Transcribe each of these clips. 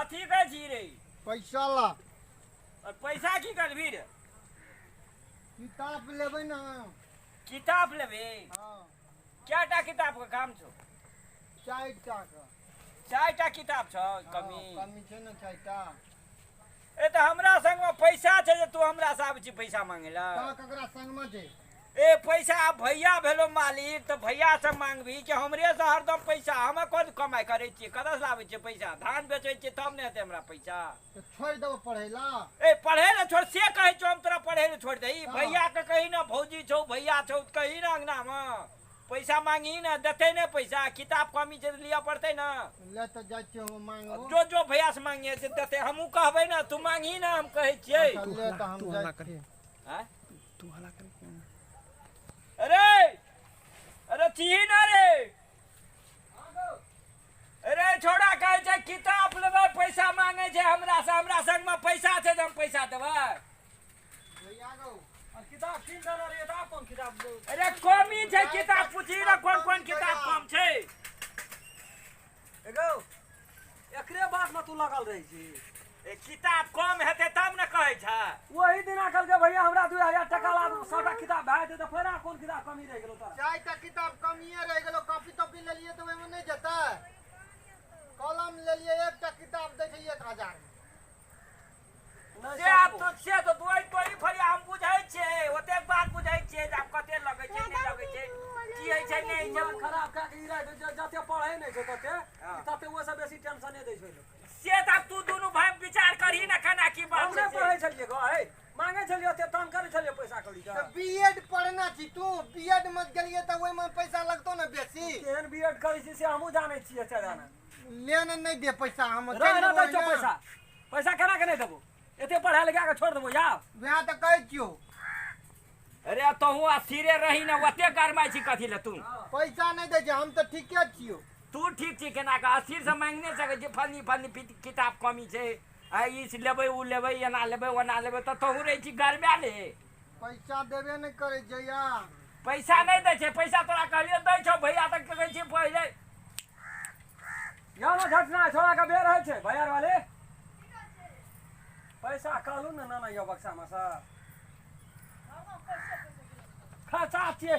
कथी कहै छी रे? पैसा ला। और पैसा की करबी रे? किताब लेबै ने। किताब लेबे? हाँ। कएटा किताब के काम छौ? चारिटा के। चारिटा किताब छौ कमी? हाँ, कमी छै ने चारिटा। ए तऽ हमरा संगमे पैसा छै जे तू हमरा से आबै छी पैसा मांगे ला? तऽ ककरा संगमे छै? ए पैसा आब भैया भेलो मालिक तऽ भैया से मांगबी कि हमरे से हरदम पैसा? हम कोन कमाइ करै छियै, कतऽ से लाबै छियै पैसा? धान बेचै छियै तब ने हेतै हमरा पैसा। तऽ छोड़ि देबो पढ़ै ला। ए पढ़ै ला छोड़ से कहै छौ हम तोरा पढ़ै ला छोड़ि दही? हँ। भैया के कही ने, भौजी छौ भैया छौ तऽ कही ने, अंगनामे पैसा मांगी ने, देतै ने पैसा। किताब कमी छै तऽ लिअ पड़तै ने। ले तऽ जाइ छियै हम मांगबो। जो जो भैया से मांगिए से देतै। हमहूँ कहबै ने, तू मांगही ने, हम कहै छियै। अच्छा, ले तऽ हम जाइ छियै। आँय? अरे अरे छिही ना रे। अरे छोड़ा कहै छै किताब लेबै, पैसा मांगे छै हमरा से। हमरा संग में पैसा छै तऽ हम पैसा देबै? भैया गौ। आ किताब कीन देने रहियै तऽ आब कोन किताब? अरे कमी छै किताब, पूछी ना कोन कोन किताब कम छै। एगो एकरे बात में तू लगल रहै छी। ए किताब कम हेतै तब ने कहै छै। ओही दिना कहलकै भैया हमरा 2000 टका ला, सबटा किताब भए जेतै, तऽ फेर आब कोन किताब कमी रहि गेलौ तोरा? चारिटा किताब कमिए रहि गेलौ। कॉपी तॉपी लेलियै तऽ ओहिमे नहि जेतै? कलम लेलियै, एकटा किताब दै छै 1000 मे। नहि से आब सकबो। तो से तो तोरी तोरी फरिया हम बुझै छियै, ओतेक बात बुझै छियै जे आब कते लगै छै, नहि लगै छै, की होइ छै, नहि होइ छै। दिमाग खराब कए के ई राखि दै छै, जते पढ़ै नहि छै तते हँ। तते ओहिसँ बेसी टेंशने दै छै लोकके। से तऽ आब तू दुनू भाय विचार करही ने केना की बात हम छै नहि से। पढ़ै छलियै गो, हे मांगै छलियै, ओते तंग करै छलियै पैसा कौड़ी के। तऽ बी एड पढ़ना छी तू? बी एड मे गेलियै तऽ ओहिमे पैसा लगतौ ने बेसी। केहन बी एड करै छी से हमहूँ जानै छियै। चारि आना ले ने, नहि दे पैसा हम रह चलि ना जेबो दै छौ ओहिना। पैसा। पैसा केना के नहि देबो? एते पढ़ा लिखा के छोड़ि देबो यार? वएह तऽ कहै छियौ। अरे तोहूँ अस्थिरे रही ने, ओते गरमाइ छी कथी लए तू? पैसा नहि दै छै, हम तऽ ठीके छियौ। तू ठीक छी केना कऽ? अस्थिर से मांगि नहि सकै छी फलनी फलनी किताब कमी छै, आ ई लेबै ओ लेबै, एना लेबै ओना लेबै, तऽ तोहूँ रहै छी गरमाए ले। पैसा देबे नहि करै छै यार। पैसा नहि दै छै? पैसा तोरा कहलियौ दै छौ भैया तऽ कहै छी पहिले। यहाँ ना झटना छोड़ा के बेर होइ छै भैयार वाले। पैसा कहलू ने नाना यो बक्सा में से खर्चा छियै।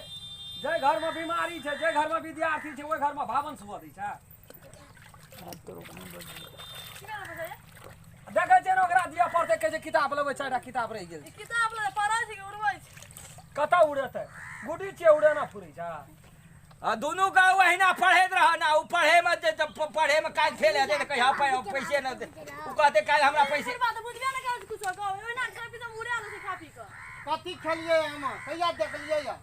जे घर में बीमारी छै, जे घर में विद्यार्थी छै, ओहि घर में भावन सुबह दै छै। देखै छियै ने, ओकरा दिअ पड़तै। कहै छै किताब लेबै, चारिटा किताब रहि गेल छै। किताब ले पढ़ै छै कि उड़बै छै? कतऽ उड़ेतै? गुड्डी छियै, उड़ेना फुरै छै। आ दुनू के ओहिना पढ़ैत रह ने। ओ पढ़ैमे जे पढ़ैमे काल्हि फेल हेतै तऽ कहिया पैसे नहि दे। ओ कहतै काल्हि हमरा पैसे। बात बुझबे नहि करै छै कुछो गो, ओहिना खा पी तऽ उड़ा लै छै खा पी कऽ। कथी खेलियै हम? कहिया देखलियै यऽ?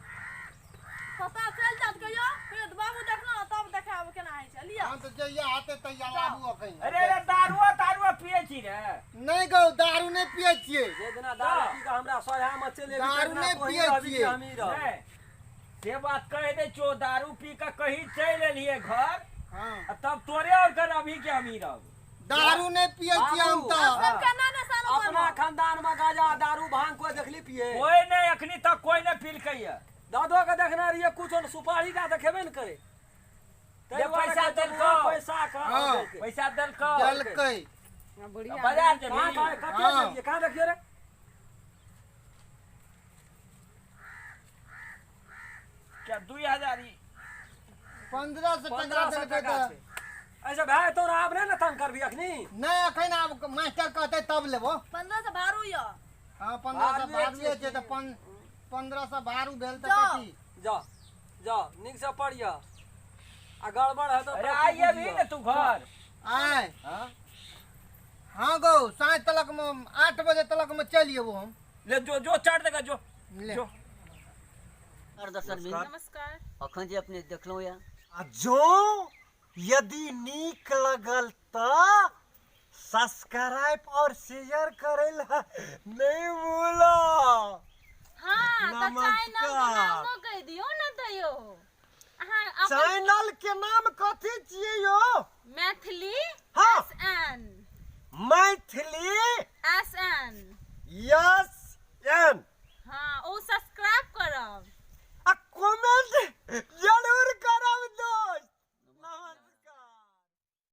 पता चलि जायत कहियो कहियो तऽ बाबू देखलो ने, तब देखायब केना होइ छै। लिअ। हम तऽ जहिया हेतै तहिया लाबू अखन। अरे अरे, दारुओ तारुओ पियै छी रे? नहि गौ, दारू नहि पियै छियै। जे दिना दारू पी कऽ हमरा सोझामे चलि एबी दारू तहिना नहि तोही पियै रहबी कि छियै। हमही रहब? नहि, से बात कहि दै छियौ, दारू पी कऽ कहीं चलि एलियै घर हँ आ तब तोरे और के रहबी कि हमही रहब? दारू नहि पियै छियै हम बाबू। तऽ। सबके ना ना सालो अपना खानदान में गांजा दारू भांग कोई देखली पिए? कोई नहि, अखनी तक कोई नहि पीलकै यऽ। दादो के देखने रहिए कुछो ने, सुपारी टा तऽ खेबे ने करे। ताहि जे दुआरे पैसा कहै छै, देलकौ। पैसा के हँ। देलकै। पैसा देलकौ? देलकै। बाजार कहाँ जेबही? कहाँ कते हँ। देलियै? कहाँ देखियो रे? क्या 2000 ई? 1500 टका 1500 देलकै। टका तऽ छै। ऐसे भए जेतौ ने, आब नहि ने तंग करबी अखनी? नहि, अखन आब मास्टर कहतै तब लेबो। 1500 भाड़ू यऽ। हँ, 1500 भारुए भारुए छियै छै तऽ 1500 भारू भेल तऽ जाउ। कथी? जा जा, नीक से पढ़िय आ गड़बड़ हेतौ अरे तऽ तू आइ अबही बुझियह। ने तू घर? आय? हाँ। हँ गौ, साँझ तलक मे 8 बजे तलक मे चलि एबो हम। ले जो जो, चढ़ देगा जो। ले। जो। दर्शक नमस्कार। अखन जे अपने देखलहुँ यऽ आ जँ यदि नीक लगल तऽ सब्सक्राइब और शेयर करै लए नहि।